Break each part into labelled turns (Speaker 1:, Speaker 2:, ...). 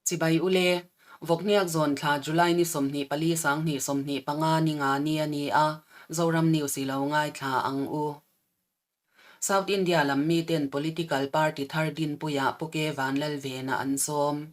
Speaker 1: Chibai ule, Vawkhniak zawn thla July ni 24 2025 ni nga ni a ni a, Zoram News i lo ngaithla ang u. South India lam miten political party thar dinpuiah Pu Ke Vanlalvena an sawm.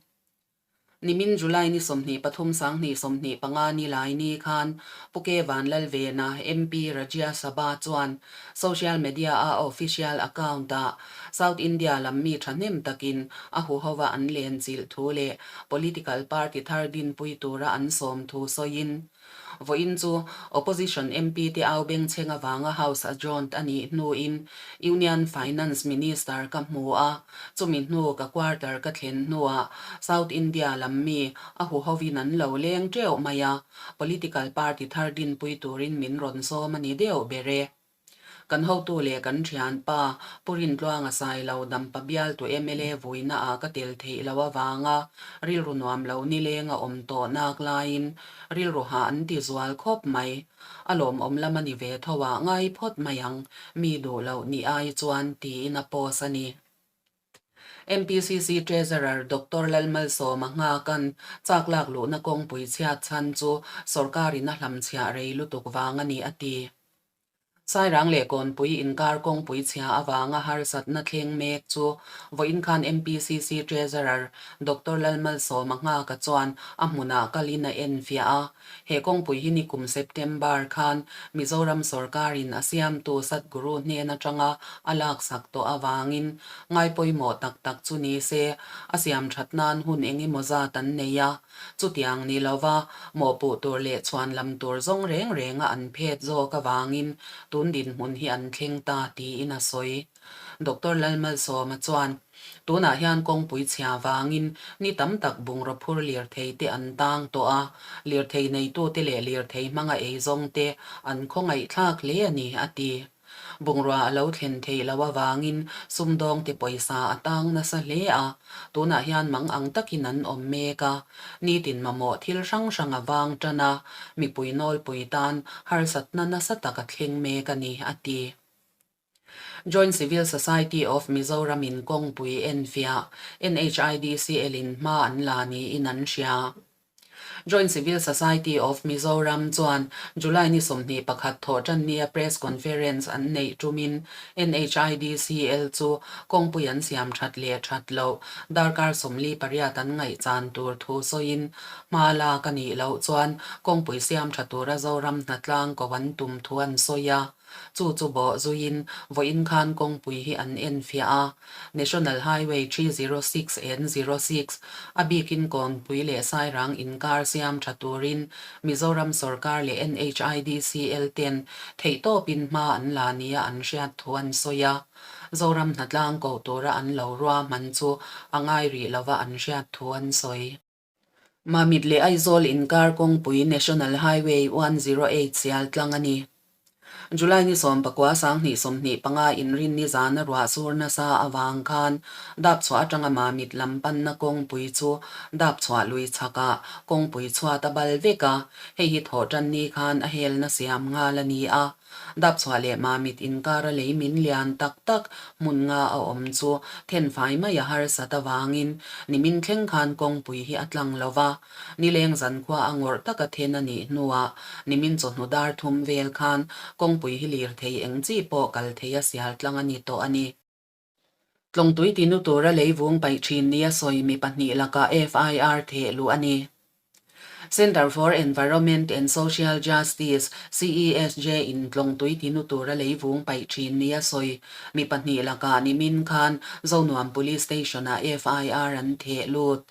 Speaker 1: Nimin July ni 23 2025 ni lai ni khan Pu Ke Vanlalvena, MP, Rajya Sabha chuan social media a official account ah South India lam mi thahnem takin a huhova an lenchilh thu leh political party thar dinpui tura an sawm thu sawiin Vawiin chu Opposition MP te au bengchheng avanga House adjourned a nih hnuin Union Finance Minister ka hmu a, chumi hnu ka quarter ka thlen hnuah South India lam mi a huhovin an lo leng teuh mai a, political party thar dinpui turin min rawn sawm a ni deuh ber e. Kan hotu leh kan thianpa Pu Rintluanga Sailo Dampa bialtu mla vuina ah ka tel theih loh avanga rilru nuam lo nileng a awm tawh nak laiin rilru hah an ti zual khawp mai. A lawmawm lam a ni ve tho ah ngai phawt mai ang, mi duh loh ni ai chuan tiin a post a ni. MPCC Treasurer Doctor Lalmalsawma Nghakan chak lak luhna kawngpui chhiat chhan chu sorkarin a hlamchhiah rei lutuk vang a ni a ti. Sairang leh Kawnpui inkar kawngpui chhia avanga harsatna thleng mek chu vawiin khan MPCC Treasurer Doctor Lalmalsawma Nghaka chuan a hmunah kalin a enfiah a. He kawngpui hi nikum September khan Mizoram sawrkarin a siamtu Sadhguru hnen atanga a laksak tawh avangin ngaipawimawh tak tak chu ni se a siamthat nan hun engemaw zat an nei a. Chutiang ni lova mawhpuh tur leh chhuan lam tur zawng reng renga an phet zawk avangin tun dinhmun hi an thleng ta tiin a sawi. Doctor Lalmalsawma chuan, Tunah hian kawngpui chhia vangin ni tam tak bungraw phur lirthei te an tang tawh a, lirthei neitute leh lirthei hmanga eizawng te an khawngaihthlak hle a ni, a ti. Bungrua a lo thlen theih loh avangin sumdawngte pawisa a tang nasa hle a, tunah hian mang ang takin an awm mek a, nitin mamawh thil hrang hrang a vang tan a, mipui nawlpui tan harsatna nasa tak a thleng mek a ni, a ti. Joint Civil Society of Mizoram in kawngpui enfiah NHIDCL in hma an la niin an hria. Joint Civil Society of Mizoram chuan July ni 21 thawhtannia press conference an neih tumin NHIDCL chu kawngpui an siam that leh that loh darkar 48 an ngaihchan tur thu sawiin hma lak a nih loh chuan kawngpui siam tha tura Zoram hnatlang ko an tum thu an sawi a. Chu chu bawh zuiin vawiin khan kawngpui hi an enfiah a, National Highway 306 and 06 a bikin Kawnpui leh Sairang inkar siam tha turin Mizoram sawrkar leh NHIDCL ten theihtawpin hma an la nia an hriat thu an sawi a. Zoram hnatlang koh tura an lo ruahman chu a ngai rih lova an hriat thu an sawi. Mamit leh Aizawl inkar kawngpui National Highway 108 sial tlang a ni. July ni 19 2025 inrinni zana ruah sur nasa avang khan Dapchhuah atanga Mamit lam panna kawngpui chu Dapchhuah lui chhakah kawngpui chhuat a bal vek a, hei hi thawhtanni khan a helna siam nghal a ni a. Dapchhuah leh Mamit inkara lei min lian tak tak hmun nga a awm chu thenfai mai a harsat avangin nimin thleng khan kawngpui hi a tlang lo va, nileng zankhua a ngawrh taka then a nih hnuah nimin chawhnu dar thum vel khan kawngpui hi lirthei eng chi pawh kal thei a sial tlang a ni tawh a ni. Tlawngtui tinu tura leivung paih thin nia sawi mi pahnih lakah FIR theh luh a ni. Centre for Environment and Social Justice, CESJ, in Tlawngtui tinu tura leivung paih thin nia sawi mi pahnih lakah nimin khan Zonuam Police Station-ah FIR an theh lut.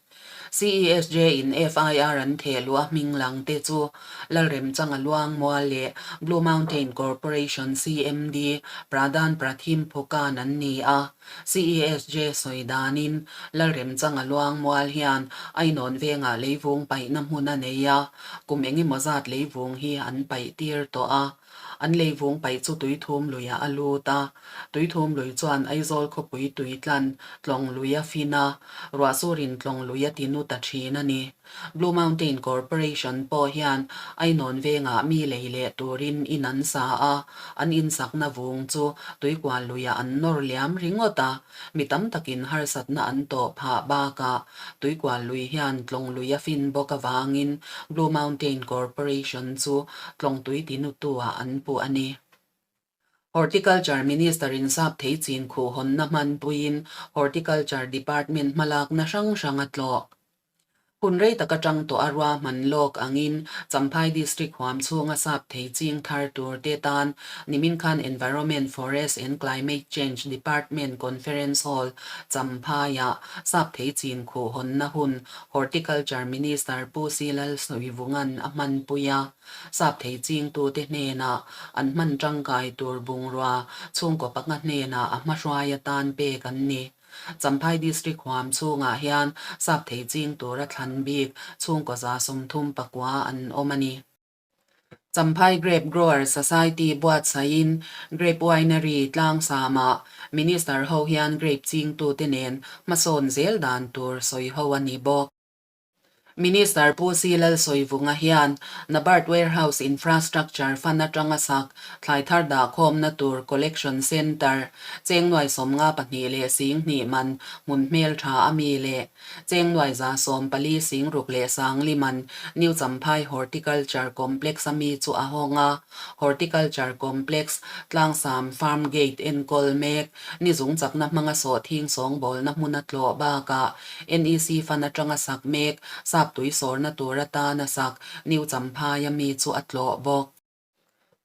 Speaker 1: CESJ in FIR an theh luh a hming lang te chu Lalremchanga Luangmual leh Blue Mountain Corporation CMD Pradhan Prathim Phukan an ni a. CESJ sawi danin Lalremchanga Luangmual hian Ainawn vengah leivung paihna hmun a nei a, kum engemaw zat leivung hi an paih tir tawh a. An leivung paih chu tuithum luiah a lut a. Tuithum lui chuan Aizawl khawpui tui tlan tlawng lui a fin a, ruahsurin tlawng lui a ti nu ta thin a ni. Blue Mountain Corporation pawh hian Ainawn vengah mi lei leh turin in an sa a, an insakna vung chu tuikual luiah an nawr liam ringawt a. Mi tam takin harsatna an tawh phah bakah tuikual lui hian tlawng lui a fin bawk avangin Blue Mountain Corporation chu tlawng tui tinutu-ah an puh a ni. Horticulture Minister in sap thei chin khuh hawnna hmanpuiin Horticulture Department hmalakna hrang hrang a tlawh. Hun rei tak atang tawh a ruahman lawk angin Champhai District huam chhunga sap thei ching thar tur te tan nimin khan Environment, Forest and Climate Change Department Conference Hall, Champhaiah sap thei chin khuh hawnna hun Horticulture Minister Pu Si Lalsawivunga'n a hmanpui a. Sap thei chingtute hnenah an hman tangkai tur bungrua chhungkaw panga hnenah a hmahruai atan pek an ni. Champhai District huam chhungah hian sap thei ching tura thlan bik chhungkaw 39 an awm a ni. Champhai Grape Grower Society buatsaihin Grape Winery tlangsama Minister ho hian grape chingtute nen hmasawn zel dan tur sawi ho a ni bawk. Minister Pu Si Lalsawivunga hian NABARD Warehouse Infrastructure Fund atanga sak thlai thar dahkhawmna tur Collection Centre cheng nuai 52 leh 2000 man hmun hmel tha a mi leh cheng nuai 140 60 leh 40 man New Champhai Horticulture Complex a mi chu a hawng a. Horticulture Complex Tlangsam Farm Gate enkawl mek Ni zung chakna hmanga sawhthing sawngbawlna hmun a tlawh bakah NEC fund atanga sak mek sap tui sawrna tur atana sak New Champhaia mi chu a tlawh bawk.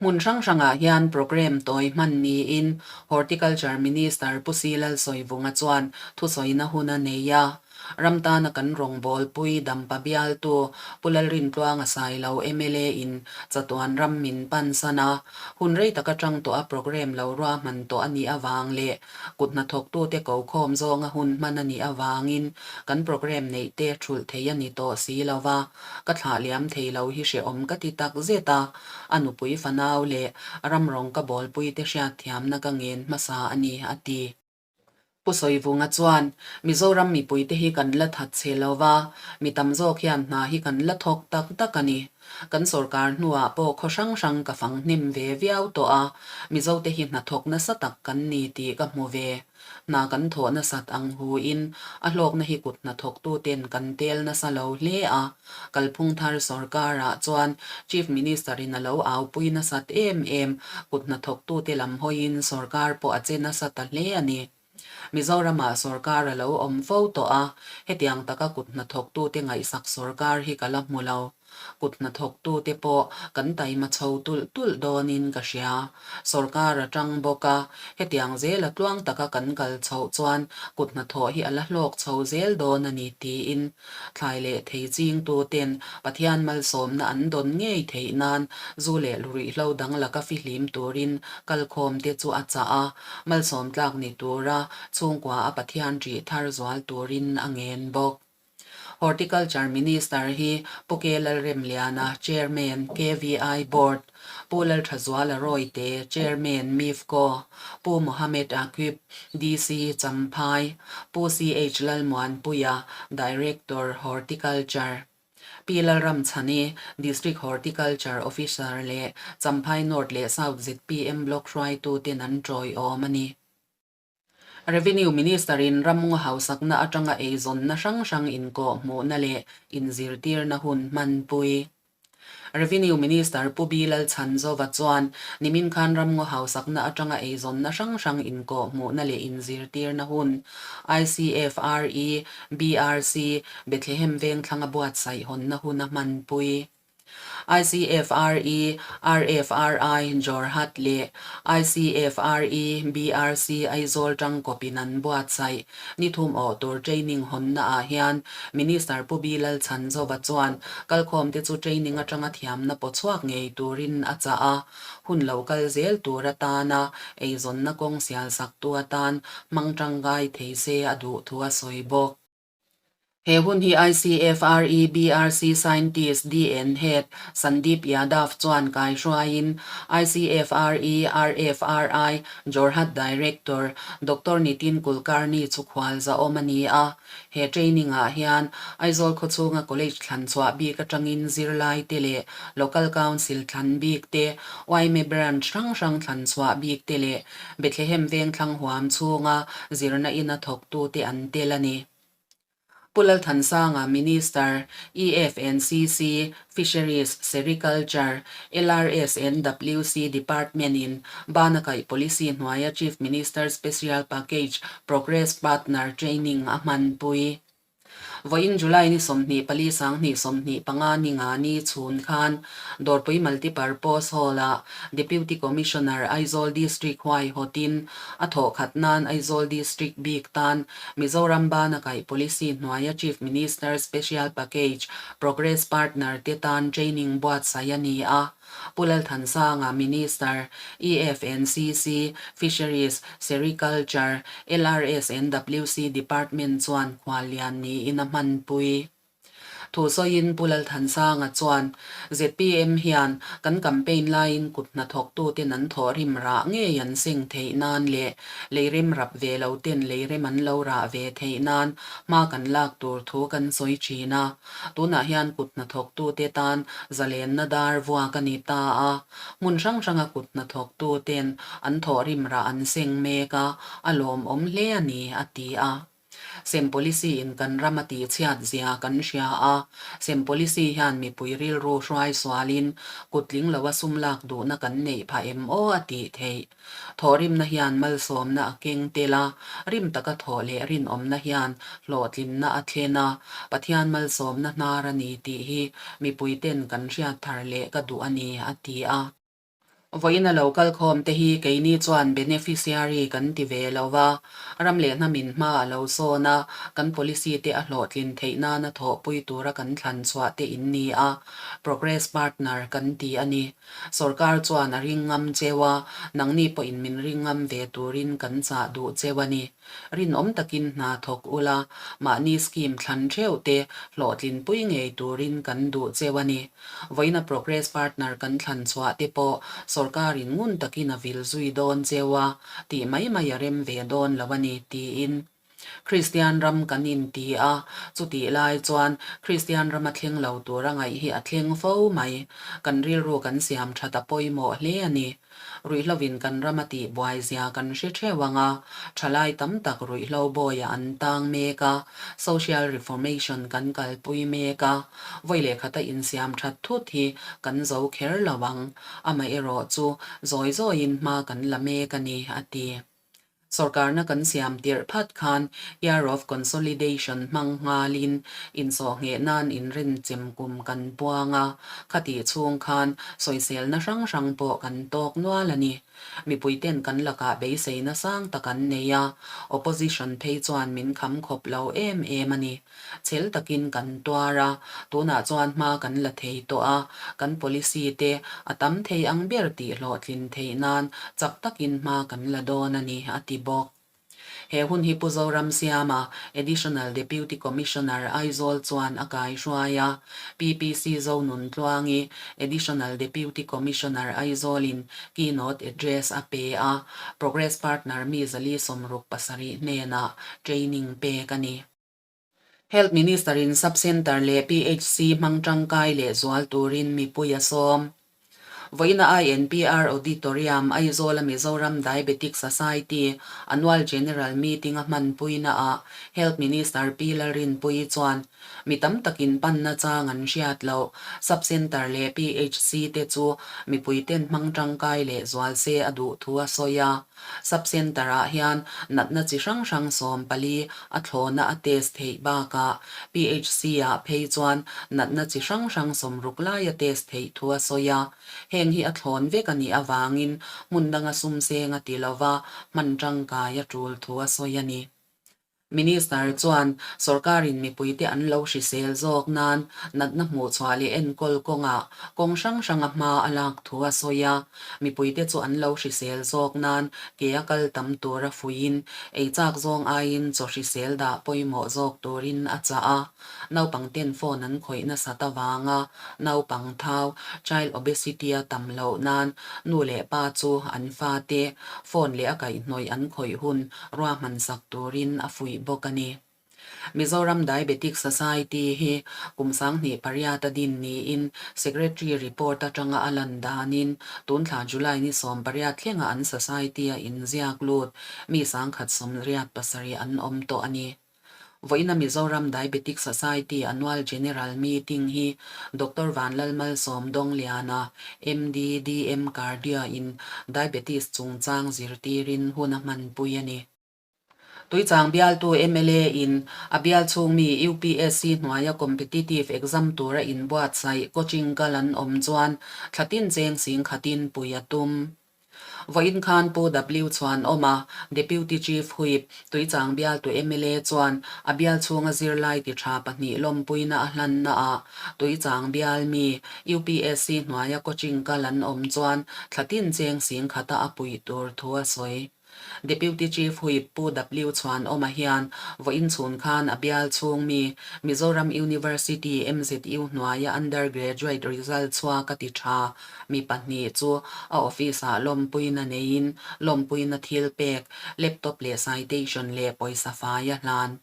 Speaker 1: Hmun hrang hrangah hian programme tawi hman niin Horticulture Minister Pu Si Lalsawivunga chuan thusawina hun a nei a. Ram tana kan rawngbawlpui Dampa bialtu Pu Lalrintluanga Sailo mla in chatuan ram min pan san a, hun rei tak atang tawh a programme lo ruahman tawh a nih avang leh kut hnathawktute ko khawm zawnga hun hman a nih avangin kan programme neih te thulh thei a ni tawh si lo va, ka thlah liam thei lo hi hrehawm ka ti tak zet a, a nupui fanau leh ram rawng ka bawlpuite hriatthiamna ka ngen hmasa a ni, a ti. Pu Sawivunga chuan, Mizoram mipuite hi kan la that che lo va, mi tam zawk hian hna hi kan la thawk tak tak a ni. Kan sorkar hnuah pawh khaw hrang hrang ka fang hnim ve viau tawh a, Mizote hi hna thawk nasa tak kan ni tih ka hmu ve. Hna kan thawh nasat ang huin a hlawkna hi kut hnathawktuten kan tel nasa lo hle a. Kalphung thar sorkarah chuan Chief Minister-in a lo aupui nasat em em, kut hnathawktute lam hawiin sorkar pawh a che nasa ta hle a ni. Mizoramah sorkar a lo awm fo tawh a, hetiang taka kut hnathawktute ngaihsak sorkar hi ka la hmu lo. Kut hnathawktute pawh kan taima chho tulh tulh dawnin ka hria. Sorkar a tang bawk a, hetiang zela tluang taka kan kal chhoh chuan kut hnathawh hi a la hlawk chho zel dawn a ni tiin Thlai leh thei chingtuten Pathian malsawmna an dawn ngei theih nan zu leh ruihhlo dang laka fihlim turin kalkhawmte chu a chah a, malsawm tlak ni tura chhungkua a Pathian ṭih thar zual turin a ngen bawk. Horticulture Minister hi Pu K Lalremliana, Chairman, KVI Board, Pu Lalthazuala Rawite, Chairman, MIFCO, Pu Mohamed Aqib, DC, Champhai, Pu CH Lalmuanpuia, Director, Horticulture, Pi Lalramchhani, District Horticulture Officer leh Champhai North leh South zpm Block hruaituten an tawiawm a ni. Revenue Minister-in ramngaw hausakna atanga eizawnna hrang hrang inkawhhmuhna leh inzirtirna hun hmanpui. Revenue Minister Pu B Lalchhanzova chuan nimin khan ramngaw hausakna atanga eizawnna hrang hrang inkawhhmuhna leh inzirtirna hun ICFRE BRC Bethlehem Vengthlanga buatsaih hawnna hun a hmanpui. ICFRE, RFRI, Jorhat leh ICFRE, BRC Aizawl tangkawpin an buatsaih. Ni thum awh tur training hawnna ah hian Minister Pu B Lalchhanzova chuan kalkhawmte chu training atanga thiamna paw chhuak ngei turin a chah a, hun lo kal zel tur atana eizawnna kawng sialsaktu atan hmang tangkai thei se a duh thu a sawi bawk. He hun hi ICFRE BRC Scientist DN Head Sandeep Yadav chuan kaihruaiin ICFRE RFRI Jorhat Director Doctor Nitin Kulkarni chu khual zahawm a ni a. He training ah hian Aizawl khawchhunga college thlan chhuah bik atangin zirlai te leh Local Council thlan bik te, yma branch hrang hrang thlan chhuah bik te leh Bethlehem Vengthlang huam chhunga zirna ina thawktute an tel a ni. Pu Lalthansanga, Minister, EFNCC, Fisheries, Sericulture, LRSNWC Department-in Banakaih Policy hnuaia Chief Minister Special Package Progress Partner Training a hmanpui. Vawiin July ni 24 2025 ni nga ni chhun khan Dawrpui Multipurpose Hall-ah Deputy Commissioner Aizawl District huaihawtin a thawhkhat nan Aizawl District bik tan Mizoram Banakaih Policy hnuaia Chief Minister Special Package Progress Partner te tan training buatsaih a ni a. Pu Lalthansanga, Minister, EFNCC, Fisheries, Sericulture, LRSNWC Department chuan khuallian niin a hmanpui. Thusawiin Pu Lalthansanga chuan, zpm hian kan campaign laiin kut hnathawktuten an thawhrim rah ngei an seng theih nan leh leirem rap ve lo ten leirem an lo rah ve theih nan hma kan lak tur thu kan sawi thin a. Tunah hian kut hnathawktute tan zalenna dar vuak a ni ta a, hmun hrang hranga kut hnathawktuten an thawhrim rah an seng mek a, a lawmawm hle a ni, a ti a. Sem policy in kan ram a tihchhiat zia kan hria a, sem policy hian mipui rilru hruai sualin kutling loa sum lak duhna kan neih phah em aw a tih theih. Thawhrimna hian malsawmna a keng tel a, rim taka thawh leh rinawmna hian hlawhtlinna a thlen a, Pathian malsawmna hnar a ni tih hi mipuiten kan hriat thar leh ka duh a ni, a ti a. Vawiin a lo kalkhawm te hi keini chuan beneficiary kan ti ve lo va, ram leh hnamin hma a lo sawn a, kan policy te a hlawhtlin theih nana thawhpui tura kan thlan chhuah te in ni a, progress partner kan ti a ni. Sorkar chuan a ring ngam cheu a, nangni pawhin min ring ngam ve turin kan chah duh cheu a ni. Rinawm takin hna thawk ula, mahni scheme thlan theuh te hlawhtlinpui ngei turin kan duh cheu a ni. Vawiina Progress Partner kan thlan chhuah te pawh sorkarin ngun takin a vil zui dawn cheu a, tih mai mai a rem ve dawn lo a ni, tiin Kristian ram kan inti a, chutih lai chuan Kristian rama thleng lo tura ngaih hi a thleng fo mai. Kan rilru kan siam that a pawimawh hle a ni. Ruihhlovin kan rama tihbuai zia kan hre theuh ang a, thalai tam tak ruihhlo bawiah an tang mek a, social reformation kan kalpui mek a, vawi leh khata insiam that thut hi kan zo kher lo ang. Amaherawh chu zawi zawiin hma kan la mek a ni, a ti. Sorkarna kan siam tirh phat khan Year of Consolidation hmang nghalin insawhngheh nan inrenchem kum kan puang a, khatih chhung khan sawiselna hrang hrang pawh kan tawk nual a ni. Mipuiten kan lakah beiseina sang tak an nei a, opposition phei chuan min kham khawp lo em em a ni. Chhel takin kan tuar a, tunah chuan hma kan la thei tawh a, kan policy te a tam thei ang ber tih hlawhtlin theih nan chak takin hma kan la dawn a ni, a ti bawk. He hun hi Pu Zoramsiama, Additional Deputy Commissioner, Aizawl chuan a kaihruai a, PPC Zonuntluangi, Additional Deputy Commissioner, Aizawlin keynote address a pe a, Progress Partner mi 470 hnenah training pek a ni. Health Minister in Sub Centre leh PHC hmang tangkai leh zual turin mipui a sawm. Vawiina INPR Auditorium, Aizawl a Mizoram Diabetic Society Annual General Meeting a hmanpuina ah Health Minister Pi Lalrinpuii chuan mi tam takin panna chang an hriat loh Sub Centre leh PHC te chu mipuiten hmang tangkai leh zual se a duh thu a sawi a. Sub Centre ah hian natna chi hrang hrang 14 a thlawna a test theih bakah PHC ah phei chuan natna chi hrang hrang 60 lai a test theih thu a sawi a. Heng hi a thlawn vek a nih avangin hmun danga sum seng a ti lova hman tangkai a tul thu a sawi a ni. Minister chuan sorkarin mipuite an lo hrisel zawk nan natna hmuhchhuah leh enkawl kawngah kawng hrang hranga hma a lak thu a sawi a. Mipuite chu an lo hrisel zawk nan ke a kal tam tura fuiin ei chak zawng aiin chaw hrisel dah pawimawh zawk turin a chah a. Naupangten phone an khawih nasat avanga naupang thau, child obesity, a tam loh nan nu leh pa chu an fate phone leh a kaihhnawih an khawih hun ruahman sak turin a fuih bawk a ni. Mizoram Diabetic Society hi kum 2008 a din niin Secretary report atanga a lan danin tun thla July ni 18 thlenga an society a inziak lut mi 1087 an awm tawh a ni. Vawiina Mizoram Diabetic Society Annual General Meeting hi Doctor Vanlalmalsawm Dawngliana, MD, DM Cardia in Diabetes chungchang zirtirin hun a hmanpui a ni. Tuichang bialtu mla in a bial chhung mi UPSC hnuaia competitive exam tura inbuatsaih coaching kal an awm chuan thlatin cheng sing khatin pui a tum. Vawiin khan Pu W Chhuanawma, Deputy Chief Whip, Tuichang bialtu mla chuan a bial chhunga zirlai ti tha pahnih lawmpuina a hlanna ah Tuichang bial mi UPSC hnuaia coaching kal an awm chuan thlatin cheng sing khata a puih tur thu a sawi. Deputy Chief Whip Pu W Chhuanawma hian vawiin chhun khan a bial chhung mi Mizoram University MZU hnuaia undergraduate result chhuak a ti tha Mi pahnih chu a office-ah lawmpuina neiin lawmpuina thil pek, laptop leh citation leh pawisa fai a hlan.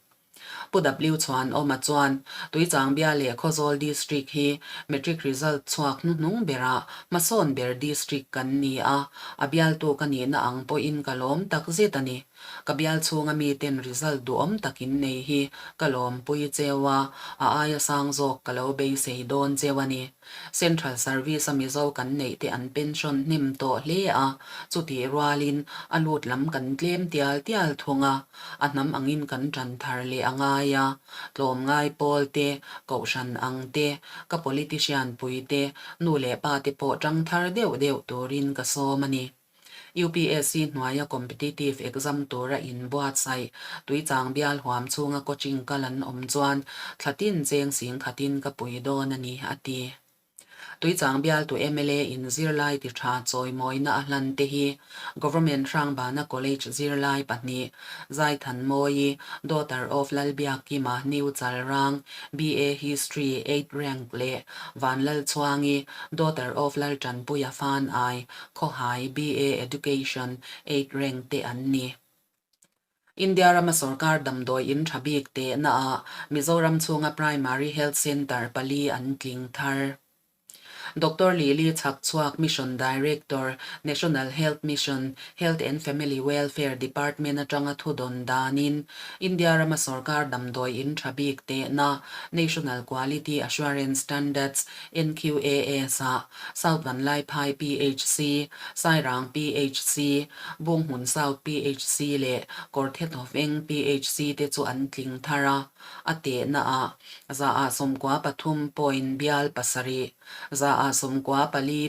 Speaker 1: Pu W Chhuanawma chuan Tuichangbia leh Khawzawl District hi Matric result chhuak hnuhnung berah hmasawn ber District kan ni a, a bialtu ka nihna ang pawhin ka lawm takzet a ni. Ka bial chhunga miten result duhawm takin nei hi ka lawmpui cheu a, a aia sang zawk ka lo beisei dawn cheu a ni. Central Service a Mizo kan neih te an pension hnem tawh hle a, chutih rualin a lut lam kan tlem tial tial thung a, a hnam angin kan tan thar leh a ngai a, tlawmngai pawl te, kohhran ang te, ka politician pui te, nu leh pa te pawh tang thar deuh deuh turin ka sawm a ni. UPSC hnuaia competitive exam tura inbuatsaih Tuichang bial huam chhunga coaching kal an awm chuan thlatin cheng sing khatin ka pui dawn a ni, a ti. Tuichang bialtu mla in zirlai ti tha chawimawina a hlan te hi Government Hrangbana College zirlai pahnih Zaithanmawii, daughter of Lalbiakkima, New Chalrang, BA History, eight rank leh Vanlalchhuangi, daughter of Laltanpuia Fanai, Khawhai, BA Education, eight rank te an ni. India rama sorkar damdawi in tha bik tehna ah Mizoram chhunga Primary Health Centre pali an tling thar. Doctor Lily Chhakchhuak Mission Director, National Health Mission, Health and Family Welfare Department atanga thudawn danin India rama sorkar damdawi in tha bik tehna National Quality Assurance Standards, NQAS, ah South Vanlaiphai PHC, Sairang PHC, Bunghmun South PHC leh Kawrthetawveng PHC te chu an tling thar a, a tehna ah 93 point bial pasarih, 94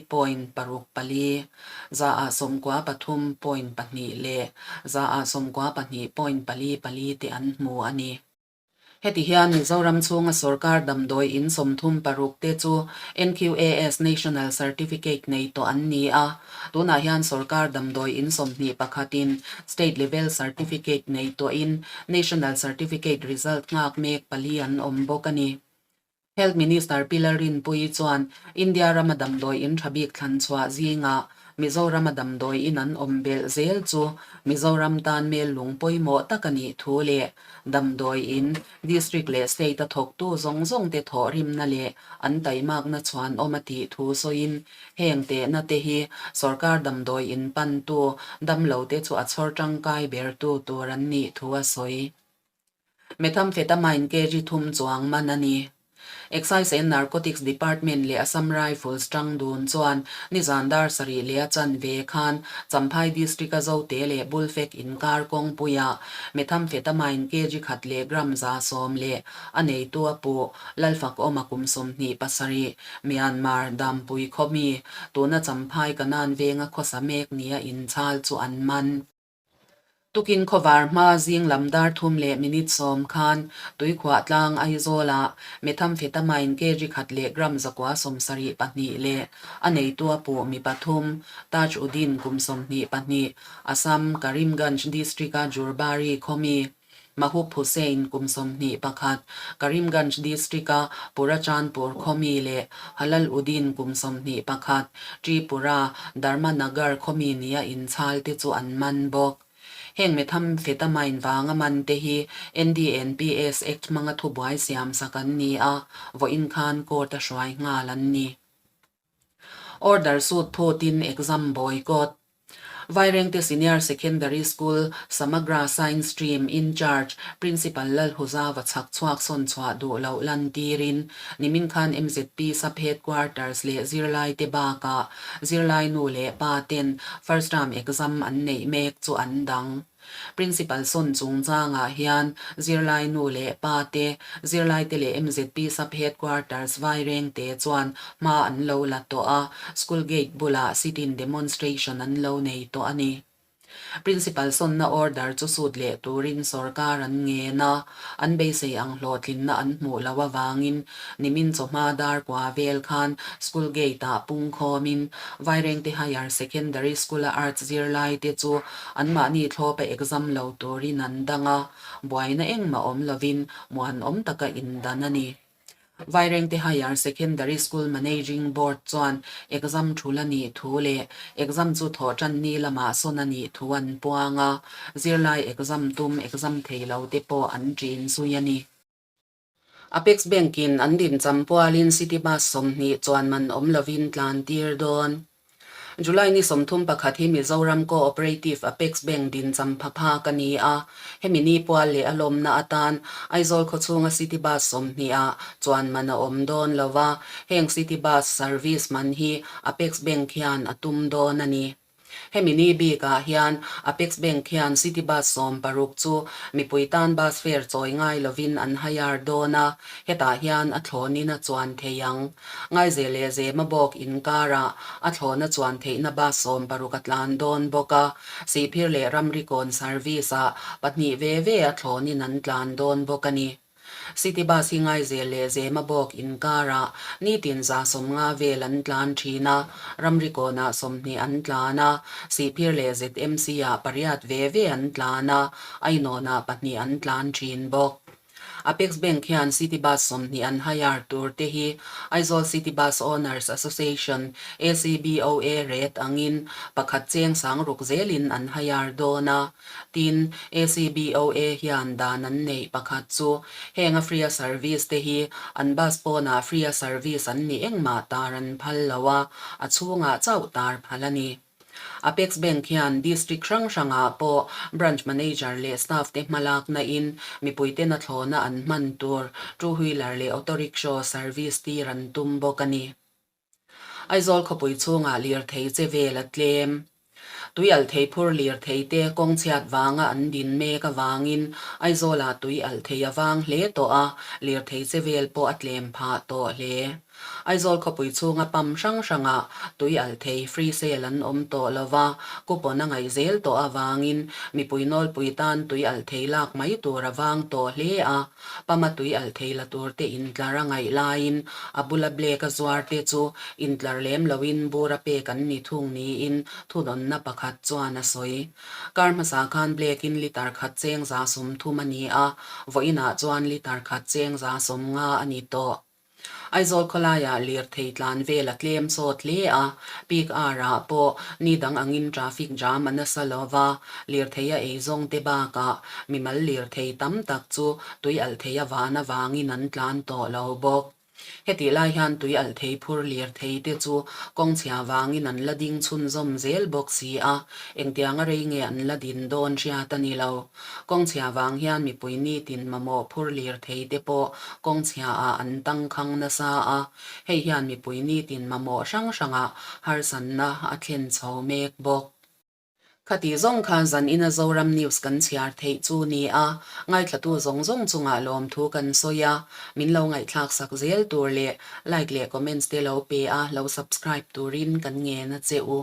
Speaker 1: point paruk pali, 93 point pahnih leh 92 point pali pali te an hmu a ni. Heti hian Mizoram chhunga sorkar damdawi in 36 te chu NQAS National Certificate nei tawh an ni a. Tunah hian sorkar damdawi in 21 in State Level Certificate nei tawhin National Certificate result nghak mek pali an awm bawk a ni. Health Minister Pi Lalrinpuii chuan India rama damdawi in tha bik thlan chhuah zingah Mizorama damdawi in an awm belh zel chu Mizoram tan mel lung pawimawh tak a nih thu leh damdawi in District leh State a thawktu zawng zawng te thawhrimna leh an taimakna chhuan awm a tih thu sawiin heng tehna te hi sorkar damdawi in pantu damlo te chu a chhawr tangkai bertu tur an nih thu a sawi. Methamphetamine kg thum chuang man a ni. Excise and Narcotics Department leh Assam Rifles tang dun chuan nizan dar sarih leh a chanve khan Champhai District-a Zote leh Bulfek inkar kawngpuiah Methamphetamine kg khat leh gram 110 leh a neitu a puh Lalfakawma kum 27, Myanmar, Dampui khawmi, tuna Champhai Kanan venga khawsa mek nia inchhal chu an man. Tukin khawvar hma zing lam dar thum leh minute sawm khan Tuikhuah tlang Aizawlah Methamphetamine kg khat leh gram 172 leh a neitu a puh mi pathum, Taj Uddin kum 22, Assam, Karimganj district-a Jurbari khaw mi, Mahub Hussain kum 21, Karimganj district-a Purachandpur khaw mi leh Halal Uddin kum 21, Tripura, Dharmanagar khaw mi nia inchhal te chu an man bawk. Heng methamphetamine vanga man te hi NDNPS Act hmanga thubuai siam sak an ni a, vawiin khan court a hruai nghal an ni. Order suit phutin exam boycott. Vairengte Senior Secondary School Samagra Science Stream In-charge Principal Lalhuzava chhak chhuak sawn chhuah duh loh lan tirin nimin khan MZP Sub Headquarters leh zirlaite bakah zirlai nu leh pa ten First Term Exam an neih mek chu an dang. Principal sawn chungchangah hian zirlai nu leh pa te, zirlaite leh MZP Sub Headquarters Vairengte chuan hma an lo la tawh a, school gate bulah sit-in demonstration an lo nei tawh a ni. Principal sawnna order chu sut leh turin sorkar an ngen a, an beisei ang hlawhtlinna an hmuh loh avangin Nimin chawhma dar kua vel khan school gate-ah pungkhawmin Vairengte Higher Secondary School-a Arts zirlaite chu anmahni thlawpa exam lo turin an dang a, buaina engmah awm lovin muanawm taka indan a ni. Vairengte Higher Secondary School Managing Board chuan exam thul a nih thu leh exam chu thawh tan ni lamah sawn a nih thu an puang a, zirlai exam tum exam thei lo te pawh an ṭin zui a ni. Apex Bank-in an din cham pualin City Bus 20 chuan man awm lovin tlan tir dawn. July ni 31 hi Mizoram Co-operative Apex Bank din cham pha phak a ni a, hemi ni pual leh a lawmna atan Aizawl khawchhunga City Bus 20 ah chuan man a awm dawn lo va, heng City Bus service man hi Apex Bank hian a tum dawn a ni. Hemi ni bikah hian Apex Bank hian City Bus 60 chu mipui tan bus fare chawi ngai lovin an hire dawn a, hetah hian a thlawnin a chuan thei ang. Ngaizel leh Zemabawk inkarah a thlawna chuan theihna bus 60 a tlan dawn bawk a, Sihphir leh Ramrikawn service-ah pahnih ve ve a thlawnin an tlan dawn bawk a ni. City Bus hi Ngaizel leh Zemabawk inkarah nitin 50 vel an tlan thin a, Ramrikawnah 20 an tlan a, Sihphir leh ZMC-ah pariat ve ve an tlan a, Ainawnah pahnih an tlan thin bawk. Apex Bank hian City Bus 20 an hire tur te hi Aizawl City Bus Owners Association, ACBOA, rate angin pakhat cheng sang ruk zelin an hire dawn a. Tin, ACBOA hian dan an neih pakhat chu heng a free a service te hi an bus pawnah free a service an ni engmah tar an phal lo a, a chhungah chauh tar phal a ni. Apex Bank hian District hrang hrangah pawh Branch Manager leh Staff te hmalakna in mipuiten a thlawhna an hman tur two wheeler leh auto rickshaw service tir an tum bawk a ni. Aizawl khawpui chhungah lirthei che vel a tlem. Tui alh thei phur lirthei te kawng chhiat vanga an din mek avangin Aizawlah tui alh thei a vang hle tawh a, lirthei che vel pawh a tlem phah tawh hle. Aizawl khawpui chhunga pump hrang hrangah tui alh thei free sale an awm tawh lo va, coupon a ngaih zel tawh avangin mipui nawlpui tan tui alh thei lak mai tur a vang tawh hle a. Pama tui alh thei la tur te intlar a ngaih laiin a bula blek a zuar te chu intlar lem loin bur a pek an ni thung niin thudawnna pakhat chuan a sawi. Kar hmasa khan blek in litre khat cheng 30 a ni a, vawiinah chuan litre khat cheng 150 a ni tawh. Aizawl khawlaiah lirthei tlan vel a tlem sawt hle a, peak hour-ah pawh ni dang angin traffic jam a nasa lo va, lirthei a eizawng te bakah mimal lirthei tam tak chu tui alh thei a van avangin an tlan tawh lo bawk. Hetih lai hian tui alh thei phur lirthei te chu kawng chhia vangin an la ding chhunzawm zel bawk si a, engtianga rei nge an la din dawn hriat a ni lo. Kawng chhia vang hian mipui nitin mamawh phur lirthei te pawh kawng chhia ah an tangkhang nasa a, hei hian mipui nitin mamawh hrang hrangah harsanna a thlen chho mek bawk. Khati zawng khan zan ina Zoram News kan chhiar theih chu ni a, ngaithlatu zawng zawng chungah lawmthu kan sawi a, min lo ngaihthlak sak zel tur leh like leh comments te lo pe a, lo subscribe turin kan ngen a che u.